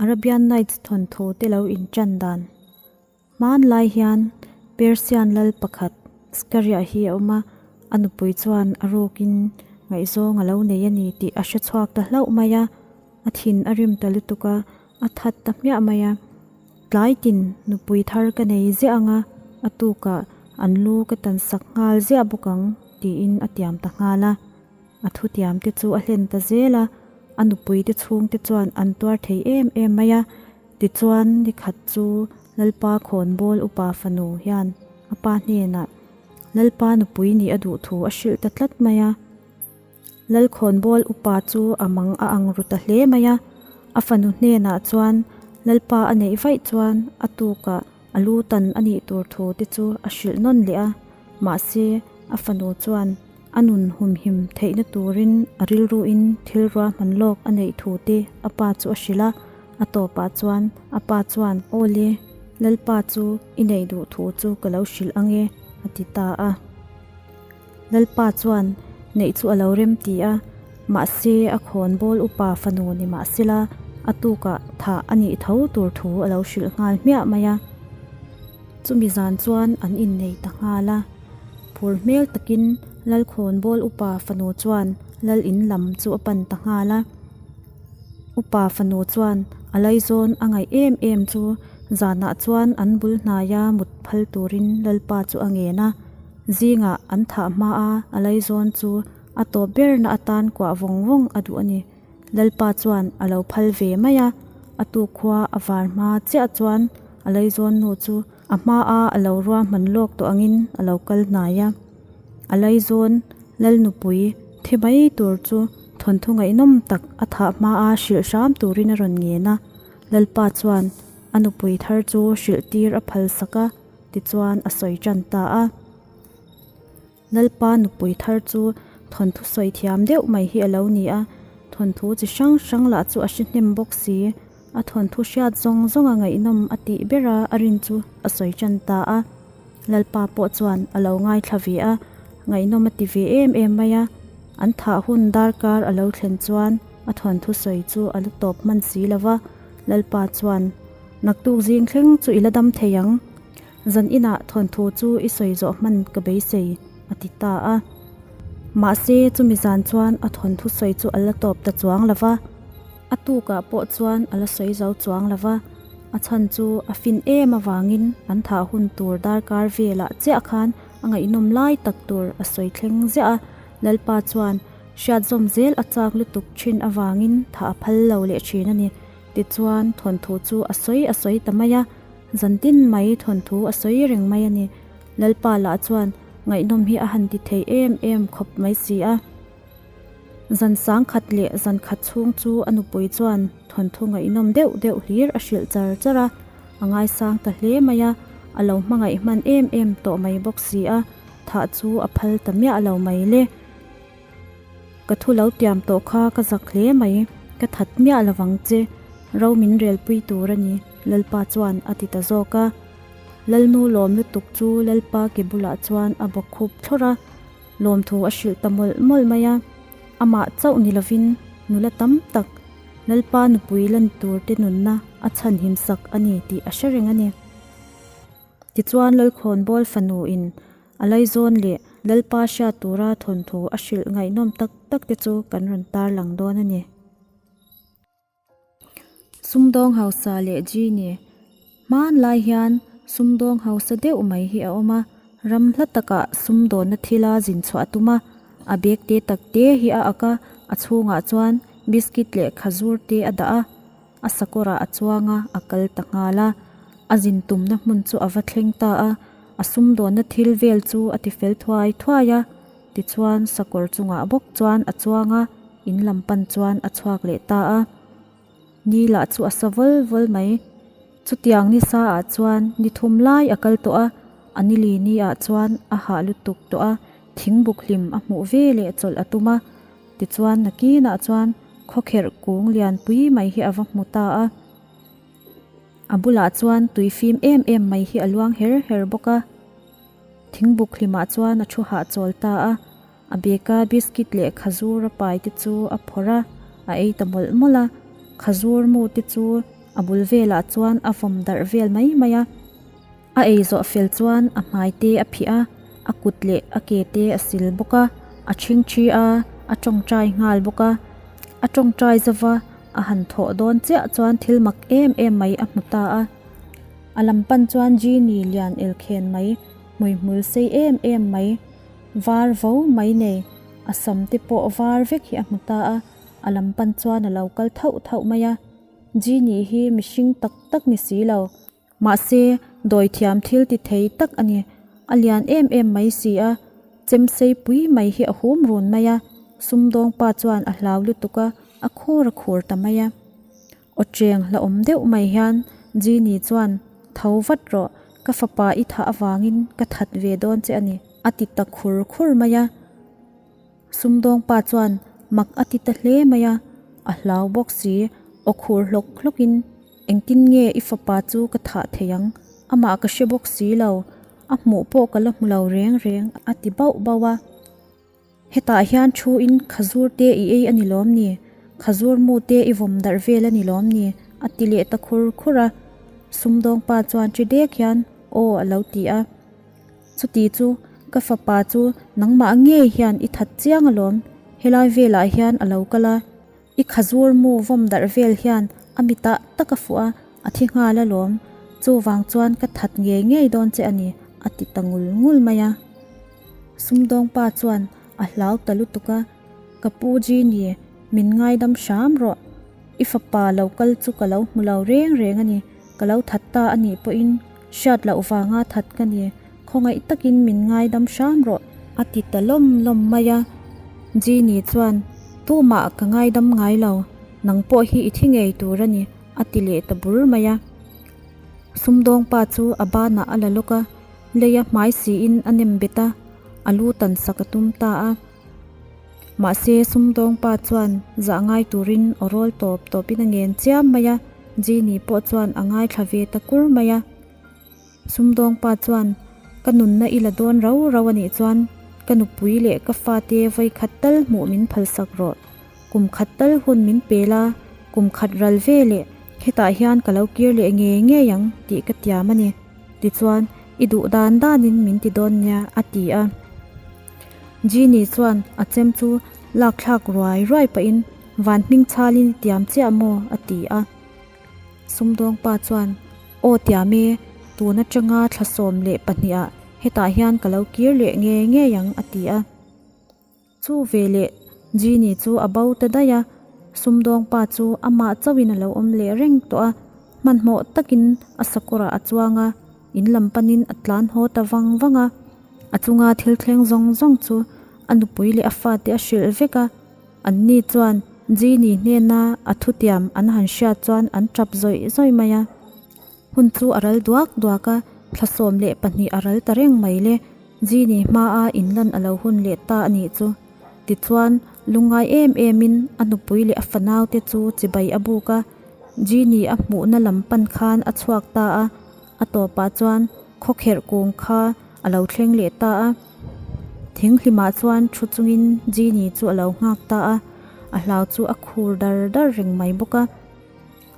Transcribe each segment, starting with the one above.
Arabian Nights thawnthu te lo inṭan dan. Hmanlai hian Persian lal pakhat Scaria hi a awm a, a nupui chuan a rukin ngaihzawng a lo nei a ni tih a hre chhuak ta hlauh mai a, a thin a rim ta lutuk a, a that ta hmiah mai a. Tlai tin nupui thar ka nei ziah ang a, a tukah an lu ka tan sak nghal ziah bawk ang tiin a tiam ta nghal a. A thutiam te chu a hlen ta zel a, a nupui te chhung te chuan an tuar thei em em mai a. Tichuan nikhat chu Lalpa khawnbawl upa fanu hian a pa hnenah Lalpa nupui nih a duh thu a hrilh ta tlat mai a. Lal khawnbawl upa chu a mang a ang ru ta hle mai a, a fanu hnenah chuan Lalpa a neih vaih chuan a tukah a lu tan a nih tur thu te chu a hrilh nawn leh a, mahse a fanu chuan a nun humhim theihna turin a rilruin thil ruahman lawk a neih thu te a pa chu a hrilh a, a tawpah chuan a pa chuan Awle, Lalpa chu i neih duh thu chu ka lo hrilh ang e a ti ta a. Lalpa chuan neih chu a lo rem ti a, mahse a khawnbawl upa fanu ni mahsela a tukah thah a nih tho tur thu a lo hrilh nghal hmiah mai a. Chumi zan chuan an innei ta nghal a, phur hmel takin Lalkhawnbawl upa fanu chuan Lal in lam chu a pan ta nghal a. Upa fanu chuan a laizawn a ngaih em em chu zanah chuan an bul hnaia mut phal turin Lalpa chu a ngen a. Zingah an thah hma a, a laizawn chu a tawp berna atan kuah vawng vawng a duh a ni. Lalpa chuan a lo phal ve mai a, a tukkhua a var hma chiah chuan a laizawn nu chu a hma a a lo ruahman lawk tawh angin a lo kal hnai a. A laizawn Lalnupui thi mai tur chu thawnthu ngaihnawm tak a thah hma a hrilh hram turin a rawn ngen a. Lalpa chuan a nupui thar chu hrilh tir a phal sak a, tichuan a sawi tan ta a. Lalpa nupui thar chu thawnthu sawi thiam deuh mai hi a lo ni a, thawnthu chi hrang hrang lah chu a hre hnem bawk si. A thawnthu hriat zawng zawnga ngaihnawm a tih bera a rin chu a sawi tan ta a. Lalpa pawh chuan a lo ngaithla ve a, ngaihnawm a ti ve em em mai a. An thah hun darkar a lo thlen chuan a thawnthu sawi chu a la tawp hman si lo va, Lalpa chuan, Naktuk zing thleng chu i la dam thei ang. Zan inah thawnthu chu i sawi zawh hman ka beisei, a ti ta a. Mahse, chumi zan chuan a thawnthu sawi chu a la tawp ta chuang lo va, a tukah pawh chuan a la sawi zo chuang lo va. A chhan chu a fin em avangin an thah hun tur darkar velah chiah khan a ngaihnawm lai tak tur a sawi thleng ziah a. Lalpa chuan hriatzawm zel a chak lutuk thin avangin thah a phal lo leh thin a ni. Tichuan, thawnthu chu a sawi a sawi ta mai a. Zantin mai thawnthu a sawi reng mai a ni. Lalpa lah chuan ngaihnawm hi a han ti thei em em khawp mai si a. Zan sang khat leh zan khat chhung chu a nupui chuan thawnthu ngaihnawm deuh deuh hlir a hrilh char char a, a ngaisang ta hle mai a, a lo hmangaih hman em em tawh mai bawk si a, thah chu a phal ta miah lo mai le. Ka thu lo tiam tawh kha ka zak hle mai, ka that miah lo vang che, ro min relpui tur a ni, Lalpa chuan a ti ta zawk a. Lalnu lawm lutuk chu Lalpa ke bulah chuan a bawk khup thlawrh a, lawmthu a hrilh ta mawlh mawlh mai a. Amah chauh ni lovin nula tam tak Lalpa nupui lan tur te nunna a chhanhim sak a ni tih a hre reng a ni. Tichuan Lalkhawnbawl fanu in A laizawn leh Lalpa hriat tura thawnthu a hrilh ngaihnawm tak tak te chu kan rawn tarlang dawn a ni. Sumdawng hausa leh Genie Hmanlai hian sumdawng hausa deuh mai hi a awm a, ram hla takah sumdawnna thila zin chhuah a tum a, a bag te tak te hi a ak a, a chhungah chuan biscuit leh khazur te a dah a. A sakawrah a chuang a, a kal ta nghal a. A zin tumna hmun chu a va thleng ta a, a sumdawnna thil vel chu a ti fel thuai thuai a. Tichuan sakawr chungah bawk chuan a chuang a, in lam pan chuan a chhuak leh ta a. Ni lah chu a sa vawl vawl mai. Chutiang ni saah chuan ni thum lai a kal tawh a, a ni li ni ah chuan a hah lutuk tawh a, thingbuk hlim a hmuh ve leh chawlh a tum a. Tichuan nakinah chuan khawkherh kung lianpui mai hi a va hmu ta a, a bulah chuan tui fim em em mai hi a luang her her bawk a. Thingbuk hlimah chuan a thu hahchawl ta a, a beka biscuit leh khazur a pai te chu a phawrh a, a ei ta mawlh mawlh a, khazur mu te chu a bul velah chuan a vawm darh vel mai mai a. A ei zawh fel chuan a hmai te a phih a, a kut leh a ke te a sil bawk a, a chhingthi a, a tawngtai nghal bawk a. A tawngtai zova a han thawh dawn chiah chuan thil mak em em mai a hmu ta a. A lam pan chuan Genie lian elkhen mai, hmuihmul sei em em mai, var vo mai nei, a sam te pawh var vek hi a hmu ta a, a lam pan chuan a lo kal thauh thauh mai a. Genie hi mihring tak tak ni si lo. Mahse, dawithiam thil ti thei tak a ni. A lian em em mai si a, chemsei pui mai hi a hum run mai a, sumdawng pa chuan a hlau lutuk a, a khur a khur ta mai a. Aw cheng hlauhawm deuh mai hian Genie chuan, Tho vat rawh, ka fapa i thah avangin ka that ve dawn che a ni, a ti ta khur khur mai a. Sumdawng pa chuan mak a ti ta hle mai a, a hlau bawk si, aw khur hlawk hlawkin, Engtin nge i fapa chu ka thah thei ang? Amah ka hre bawk si lo, a hmuh pawh ka la hmu lo reng reng, a ti bauh bauh a. Hetah hian thu in khazur te i ei a ni lawm ni? Khazur mu te i vawm darh vel a ni lawm ni? a ti leh ta khur khur a. Sumdawng pa chuan ṭi dek hian, Aw a lo ti a. Chuti chu ka fapa chu nangmah ngei hian i that chiang alawm, helai velah hian a lo kal a, i khazur mu vawm darh vel hian a mitah tak a fuh a, a thi nghal alawm, chuvang chuan ka that ngei ngei dawn che a ni, a ti ta ngul ngul mai a. Sumdawng pa chuan a hlau ta lutuk a, Ka pu Genie, min ngaidam hram rawh, i fapa lo kal chu ka lo hmu lo reng reng a ni, Ka lo that ta a nih pawhin hriat loh vanga that ka ni, khawngaih takin min ngaidam hram rawh. A ti ta lawm lawm mai a. Genie chuan, Tumah ka ngaidam ngai lo, nang pawh hi i thi ngei tur a ni, a ti leh ta bur mai a. Sumdawng pa chu a banah a la lawk a, leia hmai siin a nem bet a, a lu tan sak a tum ta a. Mahse, sumdawng pa chuan zah ngai turin aw rawl tawp tawpin a ngen chiam mai a, Genie pawh chuan a ngaithla ve ta kur mai a. Sumdawng pa chuan, Ka nunna i la dawn rau rau a nih chuan ka nupui leh ka fate vawi khat tal hmuh min phalsak rawh. Kum khat tal hun min pe la, kum khat ral ve leh hetah hian ka lo kir leh ngei ngei ang tih ka tiam a ni. Tichuan, i duh dan danin min ti dawn nia, a ti a. Genie chuan a chem chu lak thlak ruai ruai pahin van hming chhalin i tiam chiah maw? a ti a. Sumdawng pa chuan, Aw tiam e, tun atanga thla 12 ah hetah hian ka lo kir leh ngei ngei ang a ti a. Chu veleh Genie chu a bo ta daih a, sumdawng pa chu amah chauhin a lo awm leh reng tawh a, hmanhmawh takin a sakawrah a chuang a, in lam panin a tlan haw ta vang vang a. A chunga thil thleng zawng zawng chu a nupui leh a fate a hrilh vek a, anni chuan Genie hnena a thutiam an han hriat chuan an tap zawih zawih mai a. Hun chu a ral duak duak a, thla 12 a ral ta reng mai le, Genie hmaa inlan a lo hun leh ta a nih chu. Tichuan, lungngai em emin a nupui leh a fanaute chu chibai a buk a, Genie a hmuhna lam pan khan a chhuak ta a, a tawpah chuan khawkherh kung kha a lo thleng leh ta a. Thinghlimah chuan thu chungin Genie chu a lo nghak ta a, a hlau chu a khur dar dar reng mai bawk a.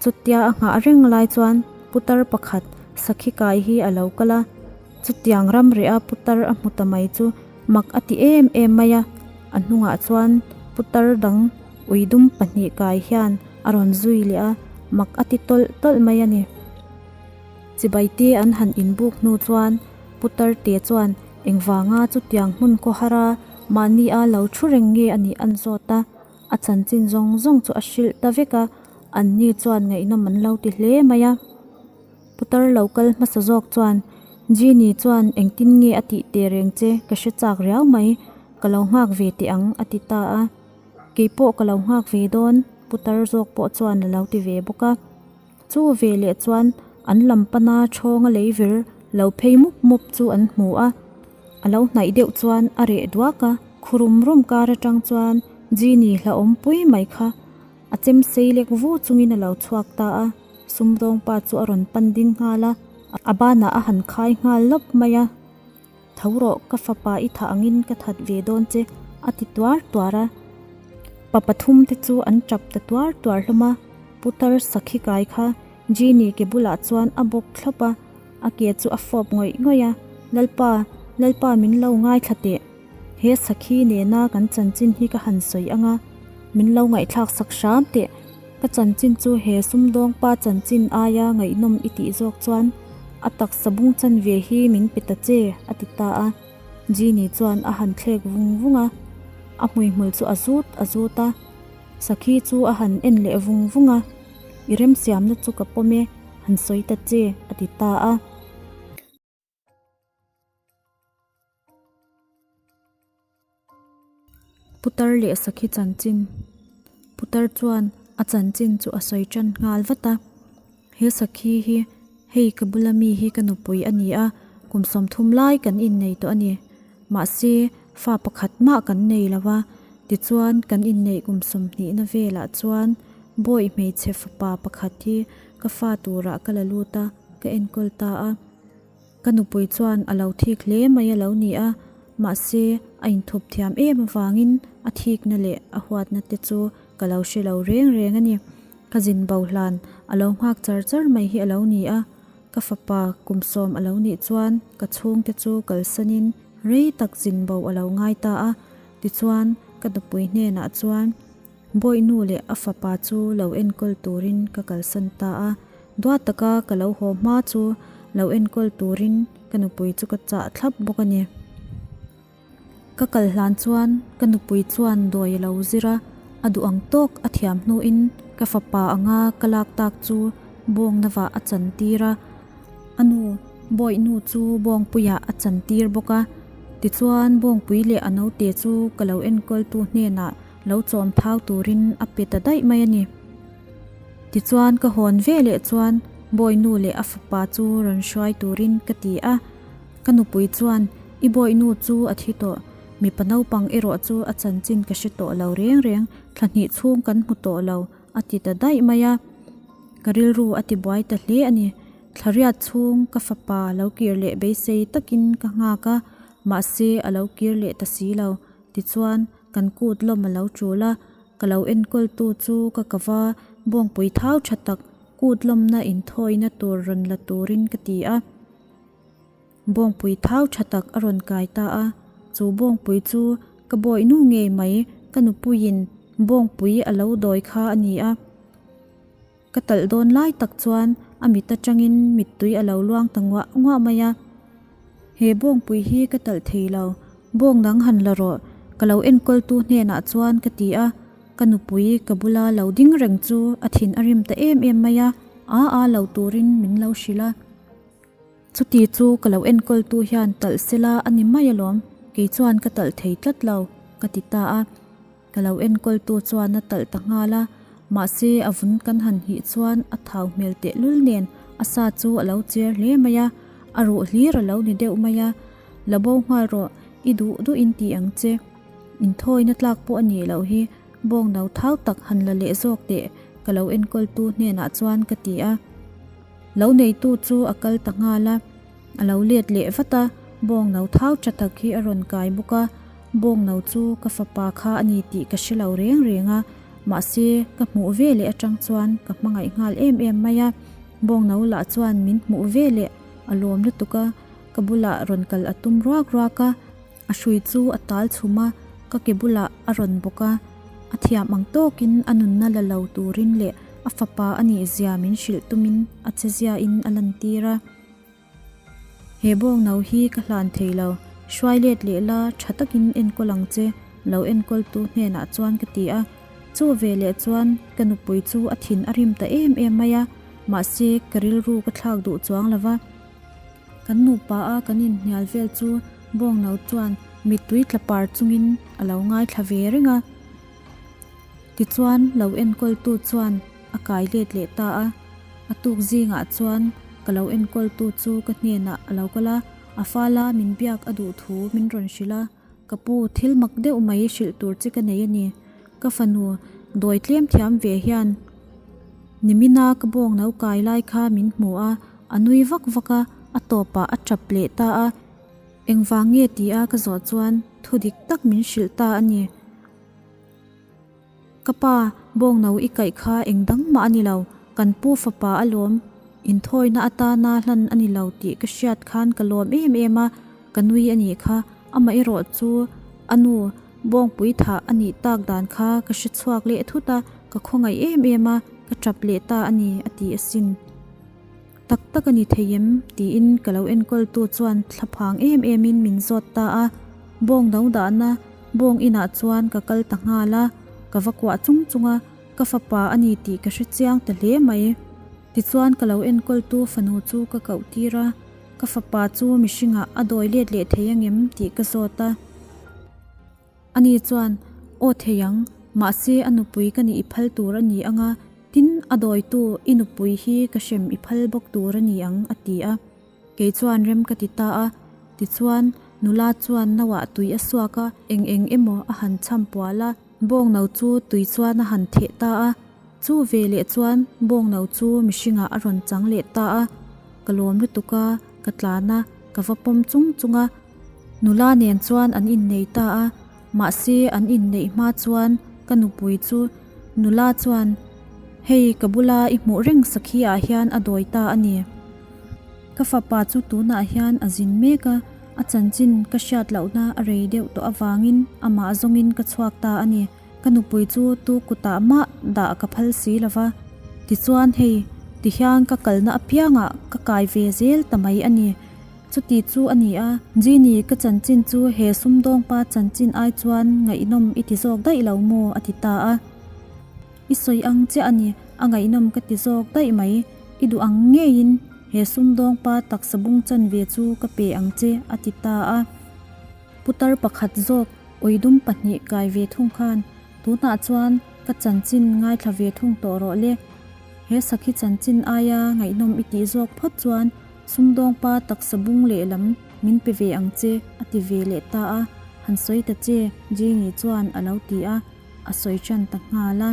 Chutia a nghah reng lai chuan putar pakhat sakhi kai hi a lo kal a, chutiang ram reh a putar a hmu ta mai chu mak a ti em em mai a, a hnungah chuan putar dang ui dum pahnih kai hian a rawn zui leh a, mak a ti tawlh tawlh mai a ni. Chibai te an han inbuk hnu chuan putar te chuan engvanga chutiang hmun khawhar a mahni a lo thu reng nge a nih an zawt a. A chanchin zawng zawng chu a hrilh ta vek a, anni chuan ngaihnawm an lo ti hle mai a. Putar lo kal hmasa zawk chuan, Genie chuan engtin nge a tih teh reng che ka hre chak riau mai, ka lo nghak ve teh ang a ti ta a. Kei pawh ka lo nghak ve dawn, putar zawk pawh chuan a lo ti ve bawk a. Chu ve leh chuan an lam pana thawnga lei vir lo phei mup mup chu an hmu a, a lo hnaih deuh chuan a reh duak a, khurum rum kar atang chuan Genie hlauhawm pui mai kha a chem sei lek vu chungin a lo chhuak ta a, sumdawng pa chu a rawn pan ding nghal a, a banah a han khai nghal lawp mai a. Tho rawh, ka fapa i thah angin ka that ve dawn che, a ti tuar tuar a. Pa pathum te chu an tap ta tuar tuar hlawm a, Putar sakhi kai kha. Genie ke bulah chuan a bawk thlawp a, a ke chu a fawp ngawih ngawih a, Lalpa, Lalpa min lo ngaithla teh. He sakhi nena kan chanchin hi ka han sawi ang a, min lo ngaihthlak sak hram teh. Ka chanchin chu he sumdawng pa chanchin aia ngaihnawm i tih zawk chuan a taksa bung chanve hi min pe ta che, a ti ta a. Genie chuan a han thlek vung vung a, a hmuihmul chu a zut a zut a. Sakhi chu a han en leh vung vung a, I remsiamna chu ka pawm e, han sawi ta che, a ti ta a. Putar leh Sakhi chanchin Putar chuan a chanchin chu a sawi tan nghal vat a, He Sakhi hi hei ka bula mi hi ka nupui a ni a, kum 30 lai kan innei tawh a ni. Mahse, fa pakhat mah kan nei lo va, tichuan kan inneih kum 20 na velah chuan bawi hmeichhe fapa pakhat hi ka fa turah ka la lut a, ka enkawl ta a. Ka nupui chuan a lo thik hle mai a lo ni a, mahse a inthup thiam em avangin a thikna leh a huatna te chu ka lo hre lo reng reng a ni. Ka zin bo hlan a lo nghak char char mai hi a lo ni a, ka fapa kum 10 a lo nih chuan ka chhungte chu kalsanin rei tak zin bo a lo ngai ta a, tichuan ka nupui hnenah chuan Bawihnu leh a fapa chu lo enkawl turin ka kalsan ta a, duat taka ka lo haw hma chu lo enkawl turin ka nupui chu ka chah thlap bawk a ni. Ka kal hlan chuan ka nupui chuan dawi a lo zir a, a duh ang tawk a thiam hnuin ka fapa anga ka lak tak chu bawngna vah a chantir a, a nu Bawihnu chu Bawngpuiah a chantir bawk a, tichuan Bawngpui leh a naute chu ka lo enkawltu hnenah lo chawm thau turin a pe ta daih mai a ni. Tichuan ka hawn ve leh chuan Bawihnu leh a fapa chu rawn hruai turin ka ti a, ka nupui chuan I Bawihnu chu a thi tawh, mipa naupang erawh chu a chanchin ka hre tawh lo reng reng, thla hnih chhung kan hmu tawh lo a ti ta daih mai a, ka rilru a ti buai ta hle a ni. Thlariat chhung ka fapa lo kir leh beisei takin ka nghak a, mahse a lo kir leh ta si lo. Tichuan kan kut lawm a lo tul a, ka lo enkawltu chu ka kava bawngpui thau tha tak kut lawmna inthawina tur rawn la turin ka ti a. Bawngpui thau tha tak a rawn kai ta a, chu bawngpui chu ka bawihnu ngei mai ka nupuiin bawngpui a lo dawi kha a ni a. Ka talh dawn lai tak chuan a mit atangin mittui a lo luang ta nguah nguah mai a. He bawngpui hi ka talh thei lo, bawng dang han la rawh, ka lo enkawltu hnenah chuan ka ti a, ka nupui ka bula lo ding reng chu a thin a rim ta em em mai a, a a lo turin min lo hrilh a. Chuti chu ka lo enkawltu hian talh sela a ni mai alawm, kei chuan ka talh thei tlat lo, ka ti ta a. Ka lo enkawltu chuan a talh ta nghal a, mahse a vun kan han hih chuan a thau hmel tehlul nen a sa chu a lo cher hle mai a, a ruh hlir a lo ni deuh mai a, La bo nghal rawh, i duh duhin ti ang che. Inthawina tlak pawh a nih loh hi, bawng no thau tak han la leh zawk teh ka lo enkawltu hnenah chuan ka ti a. Lo neitu chu a kal ta nghal a, a lo let leh vat a, bawng no thau tha tak hi a rawn kai bawk a, bawng no chu ka fapa kha a ni tih ka hre lo reng reng a, mahse ka hmuh ve leh atang chuan ka hmangaih nghal em em mai a, bawng no lah chuan min hmuh ve leh a lawm lutuk a, ka bulah rawn kal a tum ruak ruak a, a hrui chu a tal chhum a, ka ke bulah a rawn bawk a, a thiam ang tawkin a nunna la lo turin leh a fapa a nih zia min hrilh tumin a che ziain a lantir a. He bawng no hi ka hlan thei lo, hruai let leh la tha takin enkawl ang che, lo enkawltu hnenah chuan ka ti a. Chu ve leh chuan ka nupui chu a thin a rim ta em em mai a, mahse ka rilru ka thlak duh chuang lo va. Kan nupa a kan inhnial vel chu bawng no chuan mittui tla par chungin a lo ngaithla ve reng a. Tichuan lo enkawltu chuan a kai let leh ta a, a tuk zingah chuan ka lo enkawltu chu ka hnenah a lo kal a, a fala min biak a duh thu min rawn hrilh a, ka pu thil mak deuh mai hrilh tur che ka nei a ni, ka fanu dawi tlem thiam ve hian nimina ka bawng no kai lai kha min hmu a, a nui vak vak a, a tawpah a tap leh ta a, engvang nge ti a ka zawh chuan thu dik tak min hrilh ta a ni. Ka pa, bawng no i kaih kha eng dang mah a ni lo. Kan pu fapa alawm, inthawina atana hlan a ni lo tih ka hriat khan ka lawm em em a, ka nui a nih kha. Amaherawh chu a nu bawngpui thah a nih tak dan kha ka hre chhuak leh thut a, ka khawngaih em em a, ka tap leh ta a ni, a ti asin. Tak tak a ni thei em? tiin ka lo enkawltu chuan thlaphang em emin min zawt ta a. Bawng do dahna bawng inah chuan ka kal ta nghal a, ka va kuah chung chung a, ka fapa a ni tih ka hre chiang ta hle mai. Tichuan ka lo enkawltu fanu chu ka koh tir a, ka fapa chu mihringah a dawi let leh thei angem tih ka zawt a. Ani chuan, Aw thei ang, mahse a nupui ka nih i phal tur a ni ang a, tin a dawitu i nupui hi ka hrem i phal bawk tur a ni ang, a ti a. Kei chuan rem ka ti ta a. Tichuan, nula chuan nauah tui a suak a, eng eng emaw a han cham pual a, bawngno chu tui chuan a han theh ta a. Chu ve leh chuan bawngno chu mihringah a rawn chang leh ta a. Ka lawm lutuk a, ka tlan a, ka va pawm chung chung a. Nula nen chuan an innei ta a, mahse an inneih hma chuan ka nupui chu nula chuan hei ka bula i hmuh reng sakhi ah hian a dawi ta a ni. Ka fapa chu tunah hian a zin mek a, a chanchin ka hriat lohna a rei deuh tawh avangin amah zawngin ka chhuak ta a ni. Ka nupui chu tu kutah mah dah ka phal si lo va, tichuan hei tihian ka kalna apiangah ka kai ve zel ta mai a ni. Chuti chu a ni a, Genie ka chanchin chu he sumdawngpa chanchin ai chuan ngaihnawm i ti zawk daih lo maw? a ti ta a. I sawi ang chiah a ni, a ngaihnawm ka ti zawk daih mai. I duh ang ngeiin he sumdawngpa taksa bung chanve chu ka pe ang che, a ti ta a. Putar pakhat zawk awidum pahnih kai ve thung khan tunah chuan ka chanchin ngaithla ve thung tawh rawh le. He sakhi chanchin aia ngaihnawm i tih zawk phawt chuan Sumdawngpa taksa bung lehlam min pe ve ang che a ti ve leh ta a, han sawi ta che Genie chuan a lo ti a, a sawi tan ta nghal a.